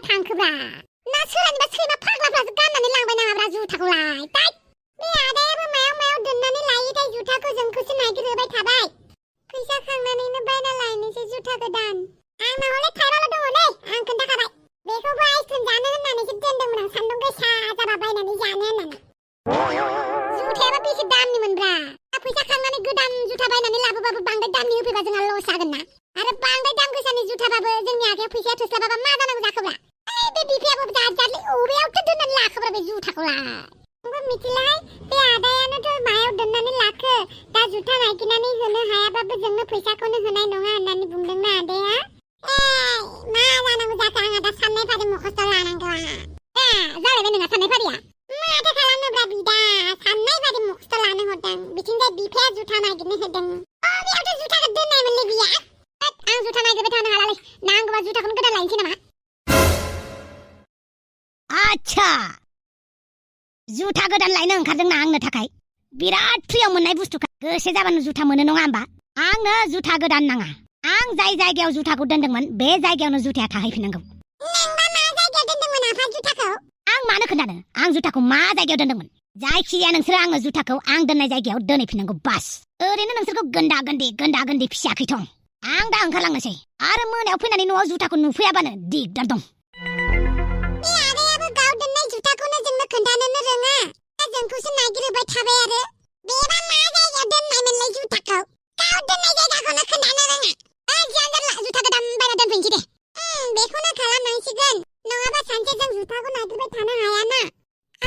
थांखोब्रा ना सोलानिबा सैमा फाग्लाफ्रासो गाननानै लांबाय नामाब्रा जुथाखौलाय दाय बे आदायाबो मायाव दोननानै लायोथाय जुथाखौ जोंखौसो नागिरहोबाय थाबाय फैसा खांनानैनो बायना लायनोसै जुथा गोदान आंनाव हले थाइबाल' दङलै आं खोन्थाखाबाय बेखौबो आइसक्रिम जानो होननानैसो दोनदोंमोन आं सान्दुं गोसा जाबा बायनानै जानो होननानै जुथायाबा बेसे दामनिमोनब्रा फैसा खांनानै गोदान जुथा बायनानै लाबोबाबो बांद्राय दामनि होफैबा जोंहा लस जागोन ना आरो बांद्राय दाम गोसानि जुथाबाबो जोंनि आखायाव फैसाया थोस्लाबाबा मा जानांगौ जाखोब्रा बे बिफायाबो जादजादलै अबेयावथो दोननानै लाखोब्रा बे जुथाखौलाय ओमफ्राय मिथिलाय बे आदायानोथ' मायाव दोननानै लाखो दा जुथा नागिरनानै होनो हायाबाबो जोंनो फैसाखौनो होनाय नङा होननानै बुंदोंना आदाया मा जानांगौ जाखो आंहा दा साननाय फारि मखस्थ' लानांगौ जालायबाय नोंहा साननाय फारिया माथो खालामनोब्रा बिदा साननाय बादि मखस्थ' लानो हरदों बिथिंजाय बिफाया जुथा नागिरनो होदों बेयावथ' जुथाखौ दोननायमोनलै बियो आं जुथा नागिरबाय थानो हालालै नांगौबा जुथाखौनो गोदान लायनोसै नामा आच्छा जुथा गोदान लायनो ओंखारदोंना आंनो थाखाय बिराद फ्रियाव मोननाय बुस्थुखा गोसो जाबानो जुथा मोनो नङा होमबा आंनो जुथा गोदान नाङा आं जाय जायगायाव जुथाखौ दोनदोंमोन बे जायगायावनो जुथाया थाहैफिननांगौ नोंबा मा जायगायाव दोनदोंमोन आफा जुथाखौ आं मानो खोन्थानो आं जुथाखौ मा जायगायाव दोनदोंमोन जायखिजाया नोंसोरो आङो जुथाखौ आं दोननाय जायगायाव दोनहैफिननांगौ बास ओरैनो नोंसोरखौ गोन्दा गोन्दै फिसियाखैथं आं दा ओंखारलांनोसै आरो मोनायाव फैनानै न'आव जुथाखौ नुफैयाबानो दिगदार दं बे आदायाबो गाव दोननाय जुथाखौनो जोंनो खोन्थानोनो रोङा जोंखौसो नागिरबाय थाबाय आरो बेबा मा जायगायाव दोननायमोनलाय जुथाखौ गाव दोननाय जायगाखौनो खोन्थानो रोङा जियानो जारला जुथा गोदान बायना दोनफैनोसै दे बेखौनो खालामनांसिगोन नङाबा सानसे जों जुथाखौ नागिरबाय थानो हायाना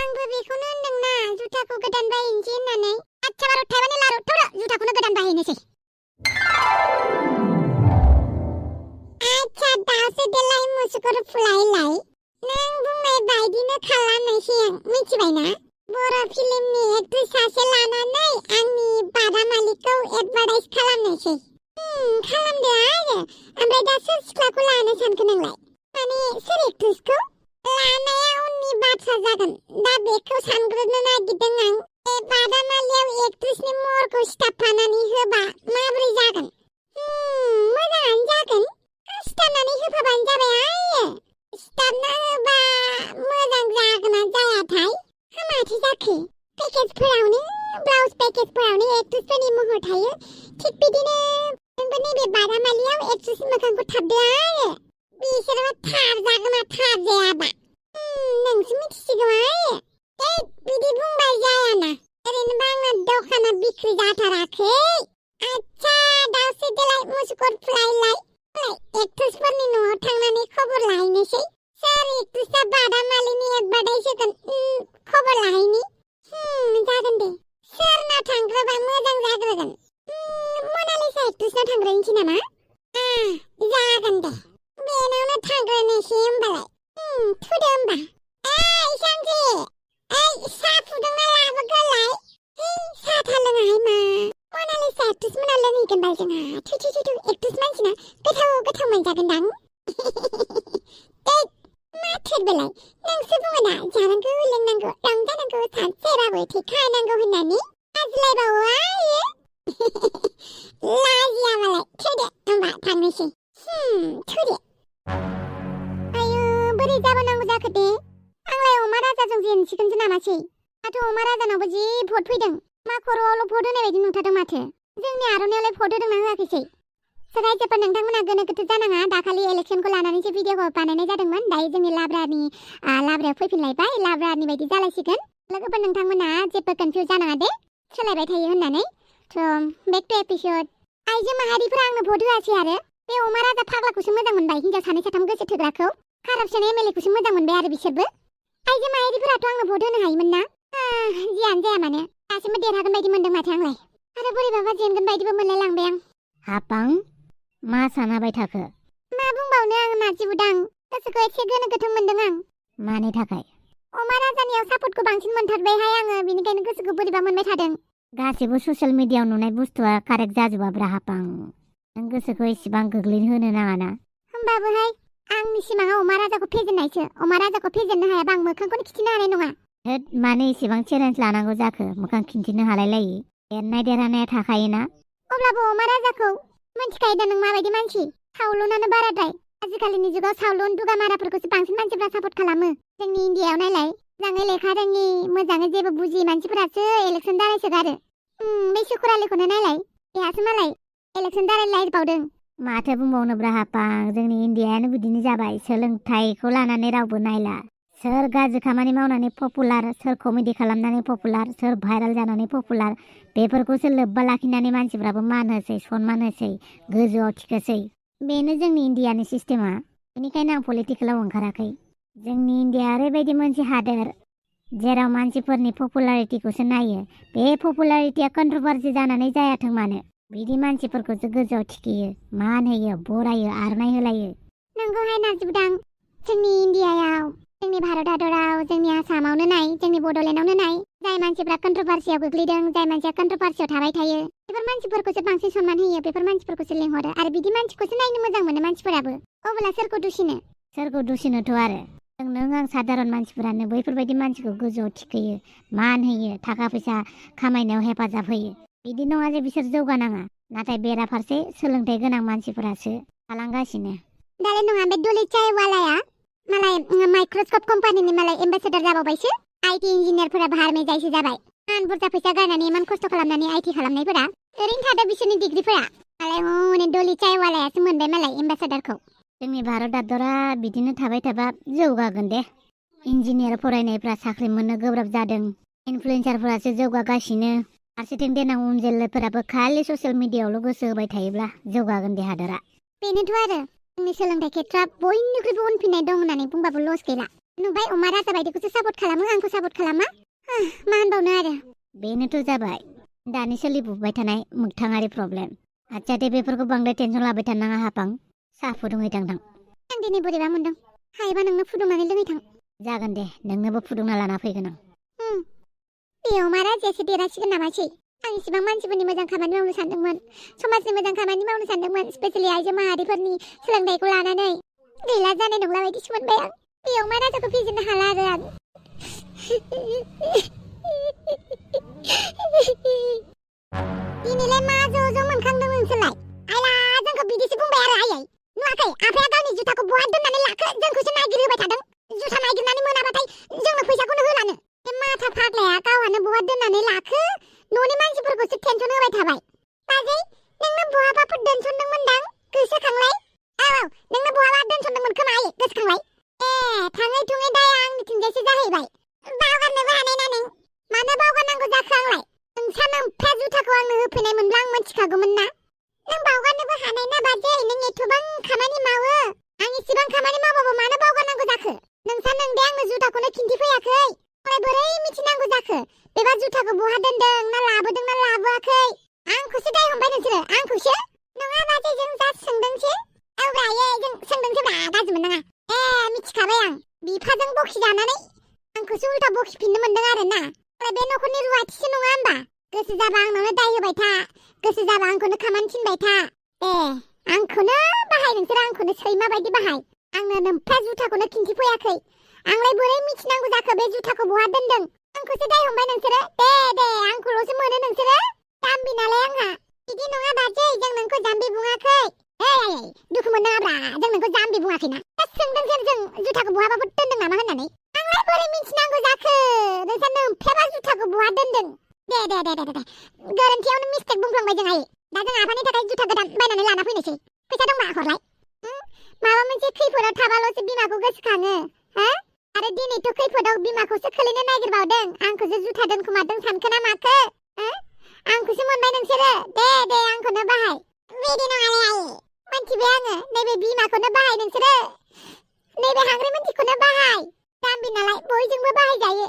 आंबो बेखौनो होनदोंना जुथाखौ गोदान बायनोसै होननानै आच्छा बार' थाइबानि लारु थौरो जुथाखौनो गोदान बायनोसै आच्छा दासो देलाय मुसुखुर फुलायलाय नों बुंनाय बायदिनो खालामनोसै आं मिथिबायना बर' फिल्मनि एक्ट्रेस सासे लानानै आंनि बादामालिखौ एडभार्टाइज खालामनोसै खालामदो आरो ओमफ्राय दा सोर सिख्लाखौ लानो सानखो नोंलाय माने सोर एक्ट्रेसखौ लानाया उननि बाथ्रा जागोन दा बेखौ सानग्रोनो नागिरदों आं बे बादामालियाव एक्ट्रेसनि महरखौ सिथाबफानानै होबा माबोरै जागोन मोजाङानो जागोन सिथाबनानै होफाबानो जाबाय आयो सिथाबना होबा मोजां जागोन ना जायाथाय माथो जाखो पेकेजफोरावनो ब्लाउज पेकेजफोरावनो एक्ट्रेसफोरनि महर थायो थिग बिदिनो नोंबो नैबे बादामालियाव एक्ट्रेसनि मोखांखौ थाबदो आरो बिसोरबा थार जागोन ना थार जायाबा नोंसो मिथिसिगौ आयो बिदि बुंबाय जायाना ओरैनोबा आंना दखाना बिक्रि जाथाराखै आच्छा दासो देलाय मुसुखुर फुलायलाय एक्ट्रेसफोरनि न'आव थांनानै खबर लाहैनोसै सोर एक्ट्रेसआ बादामालिनि एडभार्टाइज होगोन खबर लाहैनि जागोन दे सोरनाव थांग्रोबा मोजां जाग्रोगोन मनालिसा एक्ट्रेसनाव थांग्रोनोसै नामा जागोन दे बेनावनो थांग्रोनोसै होमबालाय थुदो होमबा सानसे साहा फुदुंना लाबोगोलाय साहा लोङाहाय मा मनालिसा एक्ट्रेस मोना लोंहैगोन बाल जोंहा थु एक्ट्रेस मानसिना गोथाव मोनजागोनदां माथोरबोलाय नोंसो बुङोना जानांगौ लोंनांगौ रंजानांगौ सानसेबाबो थैखानांगौ होननानै आजिलायबावो आयो लाजियाबालाय थुदो होमबा थांनोसै थुदो आयु बोरै जाबोनांगौ जाखो दे आंलाय अमा राजाजों जेनसिगोनसो नामासै दाथ' अमा राजानावबो जि भट फैदों मा खर'आवल' भट होनाय बायदि नुथारदों माथो जोंनि आर'नायावलाय भट होदोंना होआखैसै रायजोफोर नोंथांमोना गोनो गोथो जानाङा दाखालि इलेक्सनखौ लानानैसो भिडिअखौ बानायनाय जादोंमोन दायो जोंनि लाब्रायाव फैफिनलायबाय लाब्रानि बायदि जालायसिगोन लोगोफोर नोंथांमोना जेबो कनफिउज जानाङा दे सोलायबाय थायो होननानै बेक टु एपिसड आइजो माहारिफोरा आंनो भट होआसै आरो बे अमा राजा फाग्लाखौसो मोजां मोनबाय हिन्जाव सानै साथाम गोसो थोग्राखौ कारापसन एमएलएखौसो मोजां मोनबाय आरो बिसोरबो आइजो माहारिफोराथ' आंनो भट होनो हायोमोन ना जियानो जाया मानो दासिमबो देरहागोन बायदि मोनदों माथो आंलाय आरो बोरैबाबा जेनगोन बायदिबो मोनलायलांबाय आं हापां मा सानाबाय थाखो मा बुंबावनो आं नारजि बुदां गोसोखौ एसे गोनो गोथो मोनदों आं मानि थाखाय अमा राजानियाव सापर्टखौ बांसिन मोनथारबायहाय आङो बेनिखायनो गोसोखौ बोरैबा मोनबाय थादों गासिबो ससियेल मिडियायाव नुनाय बुस्थुआ कारेक्ट जाजोबाब्रा हापां नों गोसोखौ एसेबां गोग्लैनो होनो नाङाना होमबाबोहाय आंनि सिमाङाव अमा राजाखौ फेजेननायसो अमा राजाखौ फेजेननो हायाबा आं मोखांखौनो खिन्थिनो हानाय नङा मानो एसेबां चेलेन्ज लानांगौ जाखो मोखां खिन्थिनो हालायलायि देरनाय देरहानाया थाखायोना अब्लाबो अमा राजाखौ मिन्थिखायो दा नों माबायदि मानसि थावलुनानो बाराद्राय आजिखालिनि जुगाव सावलुन दुगामाराफोरखौसो बांसिन मानसिफ्रा सापर्ट खालामो। जोंनि इन्डियायाव नायलाय मोजाङै लेखा रोङि मोजाङै जेबो बुजियै मानसिफोरासो इलेक्सन दारायसोगारो। बे सुकुरालिखौनो नायलाय बेहासो मालाय इलेक्सन दारायलायबावदों। माथो बुंबावनोब्रा हापां, जोंनि इन्डियायानो बिदिनो जाबाय। सोलोंथाइखौ लानानै रावबो नायला। सोर गाज्रि खामानि मावनानै पपुलार, सोर कमेडि खालामनानै पपुलार, सोर भाइरेल जानानै पपुलार, बेफोरखौसो लोब्बा लाखिनानै मानसिफ्राबो मान होसै, सनमान होसै, गोजौआव थिखोसै। बेनो जोंनि इन्डियानि सिस्टेमा। बेनिखायनो आं पलिटिकेलाव ओंखाराखै। जोंनि इन्डिया ओरैबायदि मोनसे हादोर जेराव मानसिफोरनि पपुलारिटिखौसो नायो। बे पपुलारिटिया कन्ट्रभार्सि जानानै जायाथों मानो, बिदि मानसिफोरखौसो गोजौआव थिखियो, मान होयो, बरायो, आरनाय होलायो। नंगौहाय नाजिबदां, जोंनि इन्डियायाव, जोंनि भारत हादराव, जोंनि आसामावनो नाय, जोंनि बड'लेण्डआवनो नाय, जाय मानसिफ्रा कन्ट्रभार्सियाव गोग्लैदों, जाय मानसिया कन्ट्रभार्सियाव थाबाय थायो, बेफोर मानसिफोरखौसो बांसिन सनमान होयो, बेफोर मानसिफोरखौसो लेंहरो आरो बिदि मानसिखौसो नायनो मोजां मोनो मानसिफोराबो। अब्ला सोरखौ दुसिनो? सोरखौ दुसिनोथ' आरो नों आं साधारन मानसिफोरानो बैफोरबायदि मानसिखौ गोजौआव थिखोयो, मान होयो, थाखा फैसा खामायनायाव हेफाजाब होयो। बिदि नङा जे बिसोर जौगानाङा, नाथाय बेराफारसे सोलोंथाइ गोनां मानसिफोरासो थालांगासिनो। दालाय नङा बे डलि चायवालाया मालाय माइक्रस्कप कम्पानिनि मालाय एम्बासेडर जाबावबायसो। आईटी इन्जिनियारफोरा भार मेजायसो जाबाय। इमान बुरजा फैसा गारनानै इमान खस्थ' खालामनानै आईटी खालामनायफोरा ओरैनो थादों बिसोरनि डिग्रिफोरा। मालाय हनै डलि चायवालायासो मोनबाय मालाय एम्बासेडरखौ। जोंनि भारत हादरा बिदिनो थाबाय थाबा जौगागोन दे। इन्जिनियार फरायनायफ्रा साख्रि मोननो गोब्राब जादों, इनफ्लुएन्सारफोरासो जौगागासिनो। फारसेथिं देनां उन जोलैफोराबो खालि ससियेल मिडियायावल' गोसो होबाय थायोब्ला जौगागोन दे हादरा। बेनोथ' आरो जोंनि सोलोंथाइ खेत्रआ बयनिख्रुइबो उनफिननाय दं होननानै बुंबाबो लस गैला। नुबाय अमा राजा बायदिखौसो सापर्ट खालामो, आंखौ सापर्ट खालामा। मा होनबावनो आरो। बेनोथ' जाबाय दानि सोलिबोबाय थानाय मोगथाङारि प्रब्लेम। आच्चा दे बेफोरखौ बांद्राय टेनसन लाबाय थानाङा हापां, साहा फुदुंहैथां थां। आं दिनै बोरैबा मोनदों, हायोबा नोंनो फुदुंनानै लोंहैथां। जागोन दे, नोंनोबो फुदुंना लाना फैगोन आं। बे अमा राजायासो देरहासिगोन नामासै? आं इसिबां मानसिफोरनि मोजां खामानि मावनो सानदोंमोन, समाजनि मोजां खामानि मावनो सानदोंमोन, स्पेसियेलि आइजो माहारिफोरनि सोलोंथाइखौ लानानै। गैला जानाय नंला बायदिसो मोनबाय आं। बे अमा राजाखौ फेजेननो हाला आरो आं। दिनैलाय मा ज' ज' मोनखांदों नोंसोरलाय? आइला जोंखौ बिदिसो बुंबाय आरो आइयै। नुवाखै आफाया गावनि जुथाखौ बहा दोननानै लाखो? जोंखौसो नागिरहोबाय थादों। जुथा नागिरनानै मोनाबाथाय जोंनो फैसाखौनो होलानो। बे माथा फाग्लाया गावहानो बहा दोननानै लाखो? न'नि मानसिफोरखौसो टेनसन होबाय थाबाय। बाजै, नोंनो बहाबाफोर दोनसनदोंमोनदां? गोसोखांलाय। औ, नोंनो बहाबा दोनसनदोंमोन खोमा आइ, गोसोखांलाय। थाङै थुङै दाया आंनिथिंजायसो जाहैबाय। बावगारनोबो हानाय ना नों? मानो बावगारनांगौ जाखो आंलाय? नोंसा नोमफा जुथाखौ आंनो होफैनाय मोनब्ला आं मोनथिखागौमोन ना। नों बावगारनोबो हानाय ना बाजै, नों एथ'बां खामानि मावो। आं इसेबां खामानि मावबाबो मानो बावगारनांगौ जाखो? नोंसा नोंदे आंनो जुथाखौनो खिन्थिफैयाखै। ओमफ्राय बोरै मिथिनांगौ जाखो? बेबा जुथाखौ बहा दोनदों ना लाबोदों ना लाबोआखै? आंखौसो दाय हमबाय नोंसोरो, आंखौसो? नङा बाजै, जों जास्ट सोंदोंसो। औ ब्रायै, जों सोंदोंसोब्रा, गाज्रि मोननाङा। मिथिखाबाय आं। बिफाजों बखिजानानै आंखौसो उल्था बखिफिननो मोनदों आरो ना। बे न'खरनि रुवाथिसो नङा होमबा? गोसो जाबा आंनावनो दाय होबाय था, गोसो जाबा आंखौनो खामानि थिनबाय था। आंखौनो बाहाय नोंसोर, आंखौनो सैमा बायदि बाहाय। आंनो नोमफा जुथाखौनो खिन्थिफैयाखै। आंलाय बोरै मिथिनांगौ जाखो बे जुथाखौ बहा दोनदों? आंखौसो दाय हमबाय नोंसोरो। दे आंखौल'सो मोनो नोंसोरो। जाम्बि नालाय आंहा। बिदि नङा बाजै, जों नोंखौ जाम्बि बुङाखै। दुखु मोननाङाब्रा, जों नोंखौ जाम्बि बुङाखैना। सोंदोंसो जों जुथाखौ बहाबाफोर दोनदों नामा होननानै। आंलाय बोरै मिथिनांगौ जाखो? नोंसा नोमफाबा जुथाखौ बहा दोनदों? दे गोरोन्थियावनो मिस्टेक बुंफ्लांबाय जों आइ। दा जों आफानि थाखाय जुथा गोदान बायनानै लाना फैनोसै। फैसा दंबा हरलाय। माबा मोनसे खैफोदाव थाबाल'सो बिमाखौ गोसोखाङो, हो? आरो दिनैथ' खैफोदाव बिमाखौसो खोलैनो नागिरबावदों। आंखौसो जुथा दोनखोमादों सानखो ना माखो? आंखौसो मोनबाय नोंसोरो। दे आंखौनो बाहाय। बिदि नङालै आइ, मोनथिबाय आङो। नैबे बिमाखौनो बाहाय नोंसोरो। नैबे हांग्रि मोनथिखौनो बाहाय। जाम्बि नालाय बयजोंबो बाहायजायो।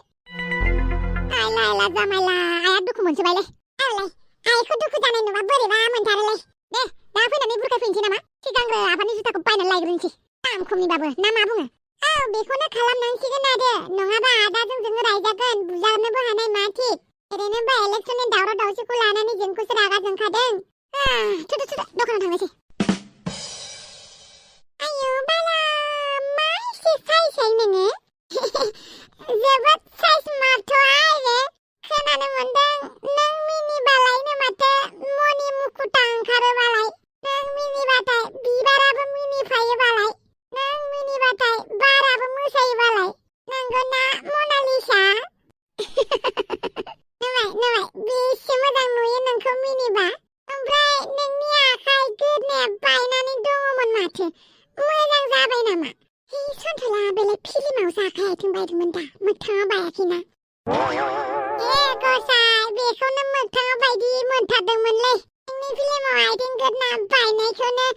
आइला जामायला, आइया दुखु मोनसोबायलै। आइखौ दुखु जानाय नुबा बोरैबा मोनथारोलै। दे दा फैनानै बुरखायफैनोसै नामा? सिगांग्रो आफानि जुथाखौ बायनानै लायग्रोनोसै, दाम खमनिबाबो, ना मा बुङो? औ, बेखौनो खालामनांसिगोन आरो। नङाबा आदा जोंजों रायजागोन, बुजानोबो हानाय मा थिक। ओरैनोबा इलेक्सननि दावराव दावसिखौ लानानै जोंखौसो रागा जोंखादों। थुदो दखानाव थांनोसै। आयौ बाला, मा एसे साइसै नोङो? जोबोद साइस मारथ' आरो। खोनानो मोनदों नों मिनिबालायनो माथो मनि मुखुथा ओंखारो बालाय। नों मिनिबाथाय बिबाराबो मिनिफायो बालाय। बेसे मोजां नुयो नोंखौ मिनिबा ओमफ्राय नोंनि आखाइ गोदनाया बायनानै दङमोन माथो मोजां जाबाय नामा सन्थला बेलेग फिल्मावसो आखाइ आथिं बायदोंमोन दा मोगथाङाव बायाखैना गसाइ बेखौनो मोगथाङाव बायदि मोनथारदोंमोनलै नोंनि फिल्माव आथिं गोदना बायनायखौनो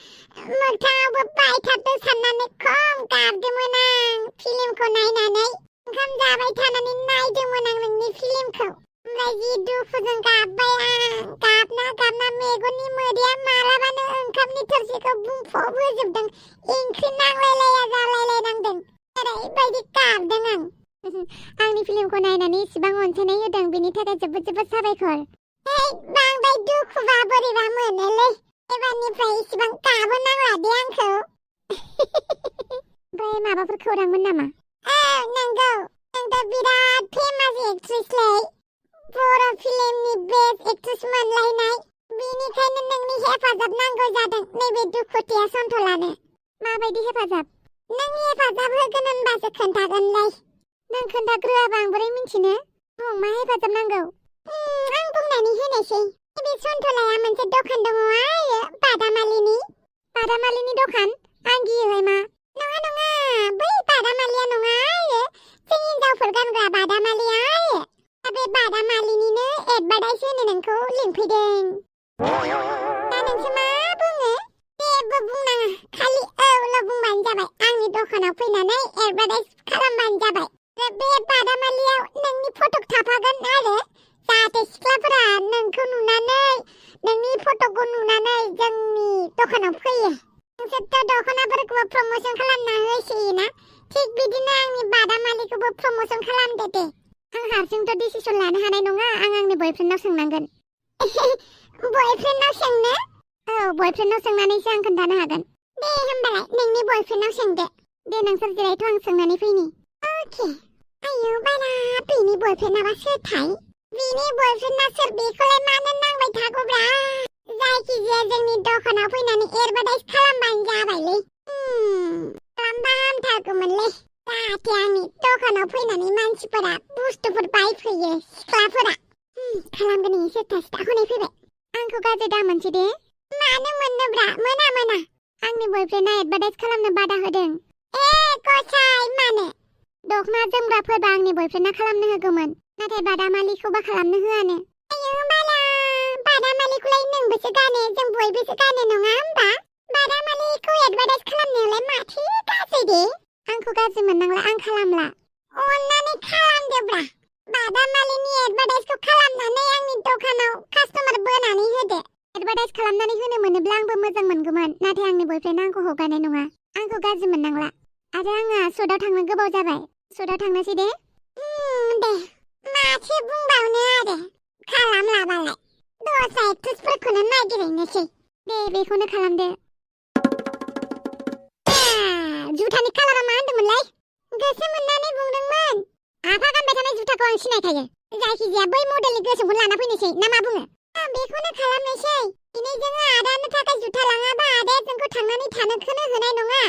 मोगथाङावबो बायथारदों साननानै खम गाबदोंमोन आं फिल्मखौ नायनानै ओंखाम जाबाय थानानै नायदोंमोन आं नोंनि फिल्मखौ ओमफ्राय जि दुखुजों गाबबाय आं गाबना मेगननि मोदैया मालाबानो ओंखामनि थोरसिखौ बुंफबहोजोबदों ओंख्रि नांलायलाया जालायलायनांदों ओरैबायदि गाबदों आं आंनि फिल्मखौ नायनानै इसिबां अनसायनाय होदों बेनि थाखाय जोबोद जोबोद साबायखर बांद्राय दुखुबा बोरैबा मोनोलै एबारनिफ्राय इसिबां गाबोनांला दे आंखौ ओमफ्राय माबाफोर खौरांमोन नामा नंगौ नोंथ' बिराद फेमास एक्ट्रेसलै बर' फिल्मनि बेस्ट एक्ट्रेस मोनलायनाय बेनिखायनो नोंनि हेफाजाब नांगौ जादों नैबे दुखुथिया सन्थलानो माबायदि हेफाजाब नों हेफाजाब होगोन होनबासो खोन्थागोनलै नों खोन्थाग्रोआबा आं बोरै मिन्थिनो मा हेफाजाब नांगौ आं बुंनानै होनोसै बे सन्थलाया मोनसे दखान दङ आरो बादामालिनि दखान आं गियोहाय मा नङा बै बादामालिया नङा आरो जों हिनजावफोर गानग्रा बादामालिया आरो बे बादामालिनिनो एडभार्टाइज होनो नोंखौ लिंफैदों दा नोंसो मा बुङो जेबो बुंनाङा खालि औल' बुंबानो जाबाय आंनि दखानाव फैनानै एडभार्टाइज खालामबानो जाबाय बे बादामालियाव नोंनि फटक थाफागोन आरो जाहाथे सिख्लाफोरा नोंखौ नुनानै नोंनि फटकखौ नुनानै जोंनि दखानाव फैयो नोंसोरथ' दख'नाफोरखौबो प्रमोसन खालामना होसियोना थिग बिदिनो आंनि बादामालिखौबो प्रमोसन खालामदो दे आं हारसिंथ' डिसिसन लानो हानाय नङा आं आंनि बयफ्रेन्डनाव सोंनांगोन बयफ्रेन्डनाव सोंनो बयफ्रेन्डनाव सोंनानैसो आं खोन्थानो हागोन दे होमबालाय नोंनि बयफ्रेन्डनाव सोंदो दे नोंसोर जिरायथ' आं सोंनानै फैनि अके आयौ बाला बेनि बयफ्रेन्डआबा सोरथाय बेनि बयफ्रेन्डआ सोर बेखौलाय मानो नांबाय थागौब्रा जायखिजाया जोंनि दखानाव फैनानै एडभार्टाइज खालामबानो जाबायलै खालामबा हामथारगौमोनलै जाहाथे आंनि दखानाव फैनानै मानसिफोरा बुस्थुफोर बायफैयो सिख्लाफोरा खालामगोन एसे टेस्ट हनै फैबाय आंखौ गाज्रि दा मोनसै दे मानो मोननोब्रा मोना आंनि बयफ्रेन्डआ एडभार्टाइज खालामनो बादा होदों गसाइ मानो दखना जोमग्राफोरबा आंनि बयफ्रेन्डआ खालामनो होगौमोन नाथाय बादामालिखौबा खालामनो होआनो आयौ बाला बादामालिखौलाय नोंबोसो गानो जों बयबोसो गानो नङा होमबा बादामालिखौ एडभार्टाइज खालामनायावलाय माथो गाज्रि दे आंखौ गाज्रि मोननांला आं खालामला अन्नानै खालामदोब्रा बादामालिनि एडभार्टाइजखौ खालामनानै आंनि दखानाव कास्टमार बोनानै होदो एडभार्टाइज खालामनानै होनो मोनोब्ला आंबो मोजां मोनगौमोन नाथाय आंनि बयफ्रेन्डआ आंखौ हगारनाय नङा आंखौ गाज्रि मोननांला आरो आंहा सदआव थांनो गोबाव जाबाय सदआव थांनोसै दे दे माथो बुंबावनो आरो खालामलाबालाय दस्रा एक्ट्रेसफोरखौनो नागिरहैनोसै दे बेखौनो खालामदो जुथानि कालारा मा होनदोंमोनलाय गोसोम होननानै बुंदोंमोन आफा गानबाय थानाय जुथाखौ आं सिनायखायो जायखिजाया बै मडेलनि गोसोमखौनो लाना फैनोसै ना मा बुङो बेखौनो खालामनोसै दिनै जोङो आदानो थाखाय जुथा लाङाबा आदाया जोंखौ थांनानै थानोखौनो होनाय नङा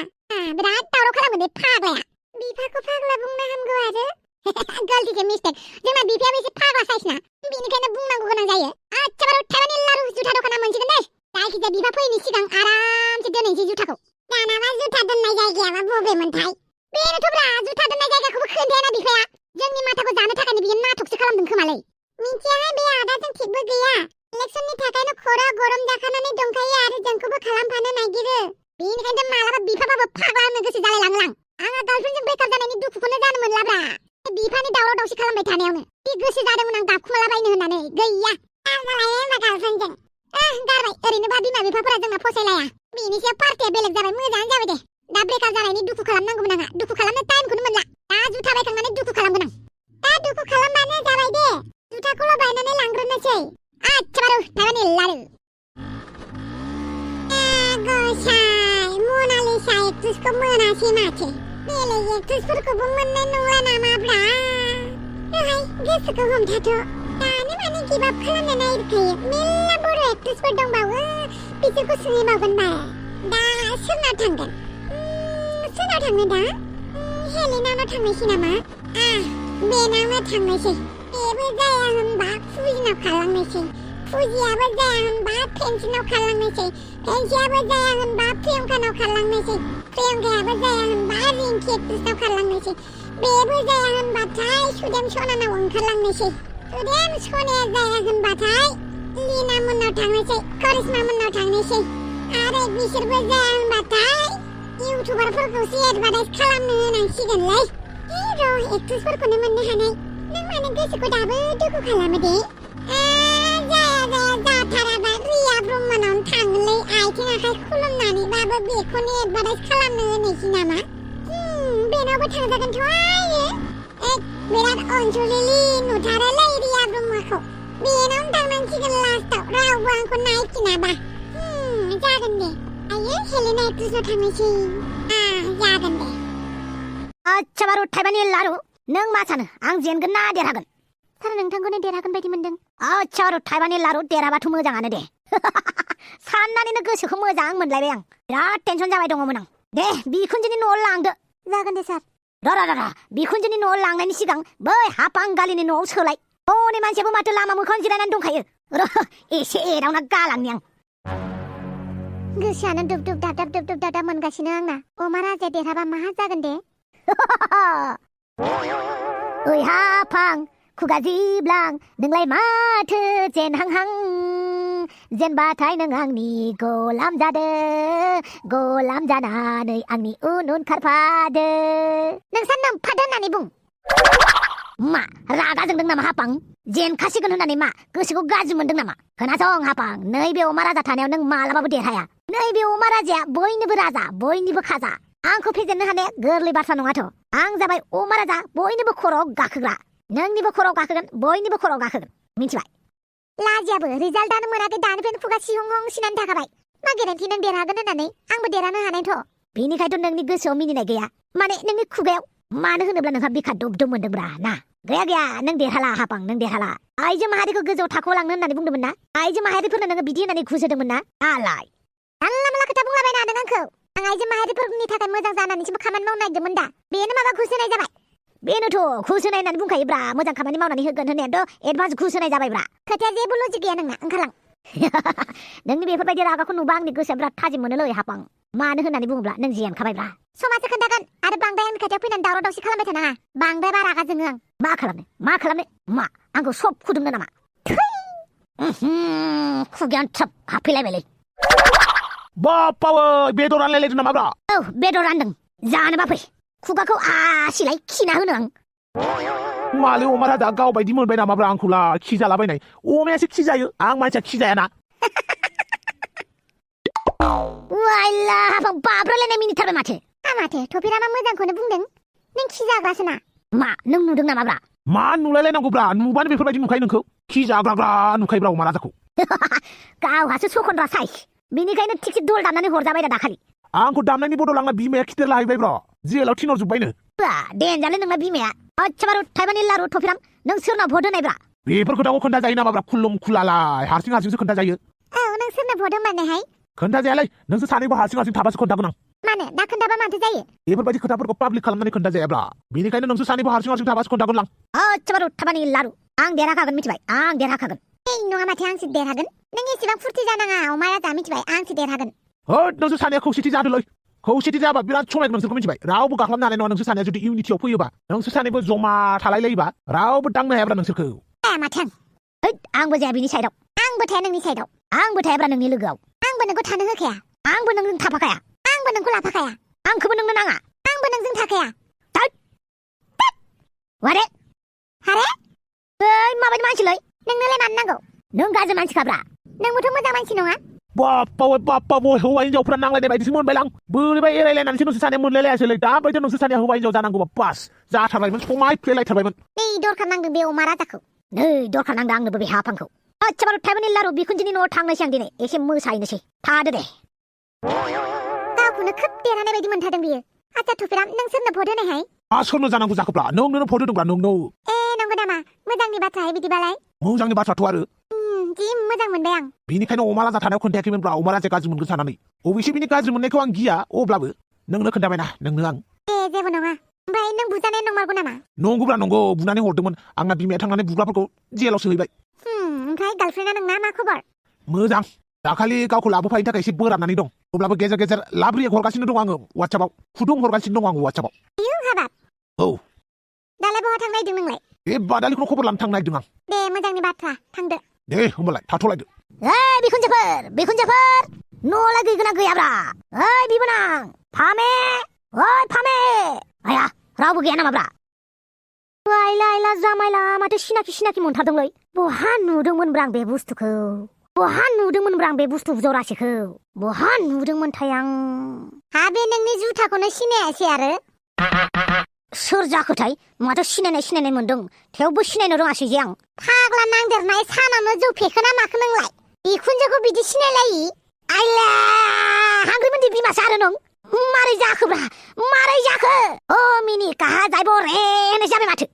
बिराद दावराव खालामो दे फाग्लाया बिफाखौ फाग्ला बुंनो हामगौ आरो गलतिके मिस्टेक जोंना बिफायाबो एसे फाग्ला साइसना बेनिखायनो बुंनांगौ गोनां जायो आच्छा बारु थाइवानि लारु जुथा दखाना मोनसिगोन दे जायखिजाया बिफा फैयैनि सिगां आरामसे दोनहैनोसै जुथाखौ दानाबा जुथा दोननाय जायगायाबा बबेमोनथाय बेनोथ'ब्रा जुथा दोननाय जायगाखौबो खोन्थायाना बिफाया जोंनि माथाखौ जानो थाखायनो बियो नाटकसो खालामदों खोमालै मिथियाहाय बे आदाजों थिगबो गैया इलेक्सननि थाखायनो खरा गरम जाखानानै दंखायो आरो जोंखौबो खालामफानो नागिरो बेनिखायनो मालाबा बिफाबाबो फाग्ला होननो गोसो जालायलाङो आंहा गार्लफ्रेन्डजों ब्रेकआप जानायनि दुखुखौनो जानो मोनलाब्रा बिफानि दावराव दावसि खालामबाय थानायावनो बे गोसो जादोंमोन आं दाबखुमालाबायनो होननानै गैया जालाय होनबा गार्लफ्रेन्डजों गारबाय ओरैनोबा बिमा बिफाफोरा जोंना फसायलाया बेनि सायाव पार्टिया बेलेग जाबाय मोजाङानो जाबाय दे दा ब्रेकआप जानायनि दुखु खालामनांगौमोन आंहा दुखु खालामनो टाइमखौनो मोनला दा जुथा बायखांनानै दुखु खालामगोन आं दा दुखु खालामबानो जाबाय दे जुथाखौल' बायनानै लांग्रोनोसै आच्छा बारु थाइवानि लारु गसाइ मनालिसा एक्ट्रेसखौ मोनासै माथो बेलेग एक्ट्रेसफोरखौबो मोननाय नंला नामाब्रा दहाय गोसोखौ हमथाथ' दानो माने गिभ आप खालामनो नागिरखायो मेल्ला बर' एक्ट्रेसफोर दंबावो बिसोरखौ सोंहैबावगोन दा सोरनाव थांगोन सोरनाव थांनो दा हेलेनावनो थांनोसै नामा बेनावनो थांनोसै बेबो जाया होनबा फुजिनाव खारलांनोसै फुजियाबो जाया होनबा पेन्सिनाव खारलांनोसै पेन्सियाबो जाया होनबा प्रियंकानाव खारलांनोसै प्रियंकायाबो जाया होनबा रिंकि एक्ट्रेसनाव खारलांनोसै बेबो जाया होनबाथाय सुदेम सनानाव ओंखारलांनोसै सुदेम सनाया जाया होनबाथाय लीना मोननाव थांनोसै करिश्मा मोननाव थांनोसै आरो बिसोरबो जाया होनबाथाय इउटुबारफोरखौसो एडभार्टाइज खालामनो होनांसिगोनलै र' एक्ट्रेसफोरखौनो मोननो हानाय नों मानो गोसोखौ दाबो दुखु खालामो दे जाया जाथाराबा रिया ब्रह्मनावनो थाङोलै आथिं आखाइ खुलुमनानैबाबो बेखौनो एडभार्टाइज खालामनो होनोसै नामा बेनावबो थांजागोनथ' आयो बिराद अनसुलिलि नुथारोलै रिया ब्रह्मखौ बेनावनो थांनांसिगोन लास्टाव रावबो आंखौ नायफिनाबा जागोन दे आयो हेलेना एक्ट्रेसनाव थांनोसै जागोन दे आच्छा बारु थाइबानि लारु नों मा सानो आं जेनगोन ना देरहागोन सार नोंथांखौनो देरहागोन बायदि मोनदों आच्छा बारु थाइबानि लारु देरहाबाथ' मोजाङानो दे साननानैनो गोसोखौ मोजां मोनलायबाय आं बिराद टेनसन जाबाय दङमोन आं दे बिखुनजोनि न'आव लांदो जागोन दे सार र बिखुनजोनि न'आव लांनायनि सिगां बै हापांगालिनि न'आव सोलाय हनै मानसियाबो माथो लामा मोखाङाव जिरायनानै दंखायो र एसे एदावना गालांनि आं गोसोआनो दुब दुब दादाब मोनगासिनो आंना अमा राजाया देरहाबा मा जागोन दे ओइ हाफां खुगा जिब्लां नोंलाय माथो जेनहांहां जेनबाथाय नों आंनि गलाम जादो गलाम जानानै आंनि उन उन खारफादो नोंसोर नोमफादो होननानै बुं मा रागा जोंदों नामा हाफां जेनखासिगोन होननानै मा गोसोखौ गाज्रि मोनदों नामा खोनासं हाफां नैबे अमा राजा थानायाव नों मालाबाबो देरहाया नैबे अमा राजाया बयनिबो राजा बयनिबो खाजा आंखौ फेजेननो हानाया गोरलै बाथ्रा नङाथ' आं जाबाय अमा राजा बयनिबो खर'आव गाखोग्रा नोंनिबो खर'आव गाखोगोन बयनिबो खर'आव गाखोगोन मिथिबाय लाजियाबो रिजाल्टआनो मोनाखै दानिफ्रायनो खुगा सिहं थाखाबाय मा गेरेन्टि नों देरहागोन होननानै आंबो देरहानो हानायथ' बेनिखायथ' नोंनि गोसोआव मिनिनाय गैया माने नोंनि खुगायाव मानो होनोब्ला नोंहा बिखा दुब मोनदोंब्रा ना गैया नों देरहाला हापां नों देरहाला आइजो माहारिखौ गोजौआव थाखोआव लांनो होननानै बुंदोंमोन ना आइजो माहारिफोरनो नोङो बिदि होननानै घुस होदोंमोन ना आलाय जानला माला खोथा बुंलाबायनो हादों आंखौ आं आइजो माहारिफोरनि थाखाय मोजां जानानैसो खामानि मावनो नागिरदोंमोन दा बेनो माबा घुस होनाय जाबाय बेनोथ' घुस होनाय होननानै बुंखायोब्रा मोजां खामानि मावनानै होगोन होननायाथ' एडभान्स घुस होनाय जाबायब्रा खोथाया जेबो लजिक गैया नोंना ओंखारलां नोंनि बेफोरबायदि रागाखौ नुबा आंनि गोसोआ बिराद थाजिम मोनोलै हापां मानो होननानै बुङोब्ला नों जेनखाबायब्रा समाजो खोन्थागोन आरो बांद्राय आंनि खोथायाव फैनानै दावराव दावसि खालामबाय थानाङा बांद्राय बा रागा जोङो आं मा खालामनो मा आंखौ सब खुदुमनो नामा खुगायानो थ्रोब हाबफैलायबायलै बापावै बेदर रानलायलायदों नामाब्रा औ बेदर रानदों जानोबा फै खुगाखौ आसिलाय खिना होनो आं मालै अमा राजा गावबायदि मोनबाय नामाब्रा आंखौलाय खिजालाबायनाय अमायासो खिजायो आं मानसिया खिजायाना वाइला हापां बाब्रालायनाय मिनिथारबाय माथो थफिरामा मोजांखौनो बुंदों नों खिजाग्रासोना मा नों नुदों नामाब्रा मा नुलायलायनांगौब्रा नुबानो बेफोरबायदि नुखायो नोंखौ खिजाग्राग्रा नुखायोब्रा अमा राजाखौ गावहासो सखनद्रा साइस बेनिखायनो थिगसे दल दामनानै हरजाबाय दा दाखालि आंखौ दामनायनि बदल आंना बिमाया खिथेर लाहैबायब्रा जेलाव थिनहरजोब्बायनो देनजारलै नोंना बिमाया आच्छा बारु थाइबानि लारु थफिराम नों सोरनाव भट होनायब्रा बेफोर खोथाखौ खोन्थाजायो नामाब्रा खुलुम खुलालाय हारसिंसो खोन्थाजायो औ नों सोरनो भट होमारनायहाय खोन्थाजायालै नोंसोर सानैबो हारसिं थाबासो खोन्थागोन आं मानो दा खोन्थाबा माथो जायो बेफोरबायदि खोथाफोरखौ पाब्लिक खालामनानै खोन्थाजायाब्रा बेनिखायनो नोंसोर सानैबो हारसिं थाबासो खोन्थागोन आं आच्छा बारु थाइबानि लारु आं देरहाखागोन मिथिबाय आं देरहाखागोन नङा माथो आंसो देरहागोन नों एसेबां फुरथि जानाङा अमा राजा मिथिबाय आंसो देरहागोन होद नोंसोर सानैया खौसेथि जादोलै खौसेथि जाबा बिराद समायगोन नोंसोरखौ मिथिबाय रावबो गाख्लाबनो हानाय नङा नोंसोर सानैया जुदि इउनिटियाव फैयोबा नोंसोर सानैबो जमा थालायलायोबा रावबो दांनो हायाब्रा नोंसोरखौ माथो आंबो जाया बिनि साइडआव आंबो थाया नोंनि साइडआव आंबो थायाब्रा नोंनि लोगोआव आंबो नोंखौ थानो होखाया आंबो नोंजों थाफाखाया आंबो नोंखौ लाफाखाया आंखौबो नोंनो नाङा आंबो नोंजों थाखाया वारे हारे माबायदि मानसिलै नोंनोलाय मानो नांगौ नों गाज्रि मानसिखाब्रा नोंबोथ' मोजां मानसि नङा बाप्पा हौवा हिन्जावफ्रा नांलायनाय बायदिसो मोनबाय आं बोरैबा एरायलायनानैसो नोंसोर सानैया मोनलायलायासैलै दा बायदि नोंसोर सानैया हौवा हिन्जाव जानांगौबा बास जाथारबायमोन समायफ्लेलायथारबायमोन नै दरखार नांदों बे अमा राजाखौ नै दरखार नांदों आंनोबो बे हाफांखौ आच्छा बारु थाइबानि लारु बिखुनजोनि न'आव थांनोसै आं दिनै एसे मोसाहैनोसै थादो दे गावखौनो खोब देरहानाय बायदि मोनथारदों बियो आच्छा थुफिराम नों सोरनो भट होनायहाय सोरनो जानांगौ जाखोब्रा नोंनो भट होदोंब्रा नोंनो नंगौ नामा मोजांनि बाथ्राहाय बिदिबालाय मोजांनि बाथ्राथ' आरो जि मोजां मोनबाय आं बेनिखायनो अमा राजा थानायाव खोन्थायाखैमोनब्रा अमा राजाया गाज्रि मोनगोन साननानै अबेसे बिनि गाज्रि मोननायखौ आं गिया अब्लाबो नोंनो खोन्थाबायना नोंनो आं जेबो नङा ओमफ्राय नों बुजानाय नंमारगौ नामा? नंगौब्रा नंगौ बुनानै हरदोंमोन आंना बिमाया थांनानै बुग्राफोरखौ जेलाव सोहैबाय। ओमफ्राय गार्लफ्रेन्डा नोंना मा खबर? मोजां दाखालि गावखौ लाबोफायनो थाखाय एसे बोराबनानै दं अब्लाबो गेजेर गेजेर लाब्रि हरगासिनो दं आङो वाट्सएपआव फुदुं हरगासिनो दं आङो वाट्सएपआव। आयौ हाबाब औ दालाय बहा थांनो नागिरदों नोंलाय? बे बादालिखौ खबर लानो थांनो नागिरदों आं। दे मोजांनि बाथ्रा थांदो। दे होमबालाय थाथ'लायदो। बिखुनजोफोर न'आवलाय गैगोना गैयाब्रा? बिबोनां फामे फामे आया रावबो गैया नामाब्रा? आइला जामाइला माथो सिनाखि मोनथारदोंलै। बहा नुदोंमोनब्रा आं बे बुस्थुखौ? बहा नुदोंमोनब्रा आं बे बुस्थु जरासेखौ? बहा नुदोंमोनथाय आं? हा बे नोंनि जुथाखौनो सिनायासै आरो? सोर जाखोथाय माथो सिनायनाय मोनदों थेवबो सिनायनो रोङासै जे आं। फाग्ला नांदेरनाय सानावनो जौ फेखोना माखो नोंलाय? बिखुनजोखौ बिदि सिनायलायि? आइला हांग्रिमोननि बिमासो आरो नों? मारै जाखोब्रा मारै जाखो? मिनि काहा जायब रे होननाय जाबाय माथो।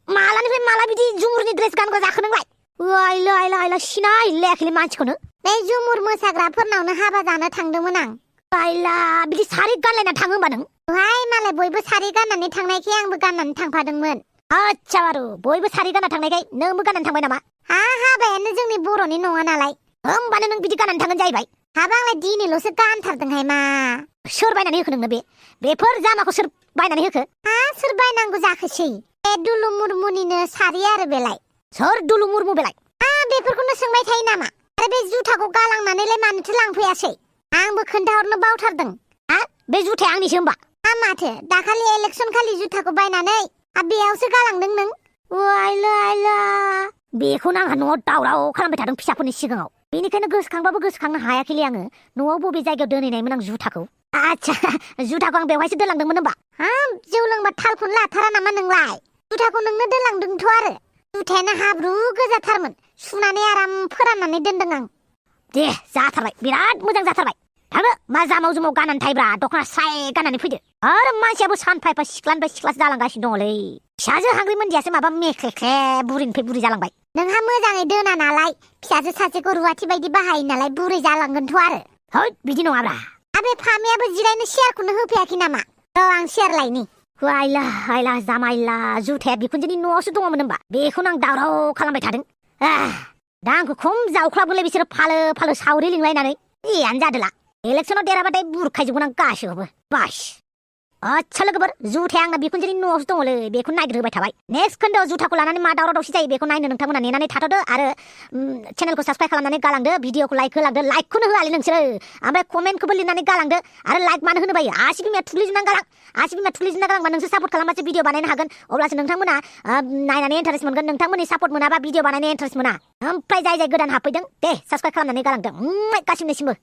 मालानिफ्राय माला बिदि जुमुरनि ड्रेस गानग्रा जाखो नोंलाय? आइला सिनायलायाखैलै मानसिखौनो। बे जुमुर मोसाग्राफोरनावनो हाबा जानो थांदोंमोन आं। आइला बिदि सारि गानलायना थाङो होमबा नों? हाय मालाय बयबो सारि गाननानै थांनायखाय आंबो गाननानै थांफादोंमोन। आच्छा बारु बयबो सारि गानना थांनायखाय नोंबो गाननानै थांबाय नामा? हाबायानो जोंनि बर'नि नङा नालाय। होमबानो नों बिदि गाननानै थांगोन जाहैबाय। हाबा आंलाय दिनैल'सो गानथारदोंहाय मा। सोर बायनानै होखो नोंनो बेफोर जामाखौ सोर बायनानै होखो? सोर बायनांगौ जाखोसै? बे दुलु मुरमुनिनो सारि आरो बेलाय। सोर दुलु मुरमु बेलाय? बेफोरखौनो सोंबाय थायो नामा? आरो बे जुथाखौ गालांनानैलाय मानोथो लांफैयासै? आंबो खोन्थाहरनो बावथारदों। बे जुथाया आंनिसो होमबा? माथो दाखालि इलेक्सन खालि जुथाखौ बायनानै बेयावसो गालांदों नों। आइला बेखौनो आंहा न'आव दावराव खालामबाय थादों फिसाफोरनि सिगाङाव। बेनिखायनो गोसोखांबाबो गोसोखांनो हायाखैलै आङो न'आव बबे जायगायाव दोनहैनायमोन आं जुथाखौ। आच्छा जुथाखौ आं बेवहायसो दोनलांदोंमोन होमबा? जौ लोंबा थालखौनो लाथारा नामा नोंलाय? जुथाखौ नोंनो दोनलांदोंथ' आरो। जुथायानो हाब्रु गोजाथारमोन सुनानै आराम फोराननानै दोनदों आं। दे जाथारबाय बिराद मोजां जाथारबाय। थांदो मा जामाव जुमाव गाननानै थायोब्रा दख'ना स्राय गाननानै फैदो। आरो मानसियाबो सानफा एफा सिख्लानिफ्राय सिख्लासो जालांगासिनो दङलै। फिसाजो हांग्रिमोनदियासो माबा मेख्लेख्ले बुरिनिफ्राय बुरि जालांबाय। नोंहा मोजाङै दोना नालाय फिसाजो सासेखौ रुवाथि बायदि बाहायो नालाय बुरै जालांगोनथ' आरो। है बिदि नङाब्रा। बे फामियाबो जिरायनो सियारखौनो होफैयाखै नामा? आं सियार लायनि। आइला जामाइला जुथाया बिखुनजोनि न'आवसो दङमोन होमबा? बेखौनो आं दावराव खालामबाय थादों। दा आंखौ खम जावख्लाबोलै बिसोरो फालो सावरि लिंलायनानै। जेयानो जादोला इलेक्सनाव देरहाबाथाय बुरखायजोबगोन आं गासैखौबो बास। आच्छा लोगोफोर जुथाया आंना बिखुनजोनि न'आवसो दङलै बेखौ नागिरहोबाय थाबाय। नेक्स्ट खोन्दोआव जुथाखौ लानानै मा दावराव दावसि जायो बेखौ नायनो नोंथांमोना नेनानै थाथ'दो आरो चेनेलखौ साबस्क्राइब खालामनानै गालांदो भिडिअखौ लाइक होलांदो। लाइकखौनो होआलै नोंसोरो ओमफ्राय कमेन्टखौबो लिरनानै गालांदो आरो लाइक मानो होनो बायो? आसि बिमाया थुग्लिजोबनानै गालां नोंसोर सापर्ट खालामबासो भिडिअ बानायनो हागोन अब्लासो नोंथांमोना नायनानै इन्टारेस्ट मोनगोन। नोंथांमोननि सापर्ट मोनाबा भिडिअ बानायनो इन्टारेस्ट मोना। ओमफ्राय जाय गोदान हाबफैदों दे साबस्क्राइब खालामनानै गालांदों गासिबोनिसिमबो।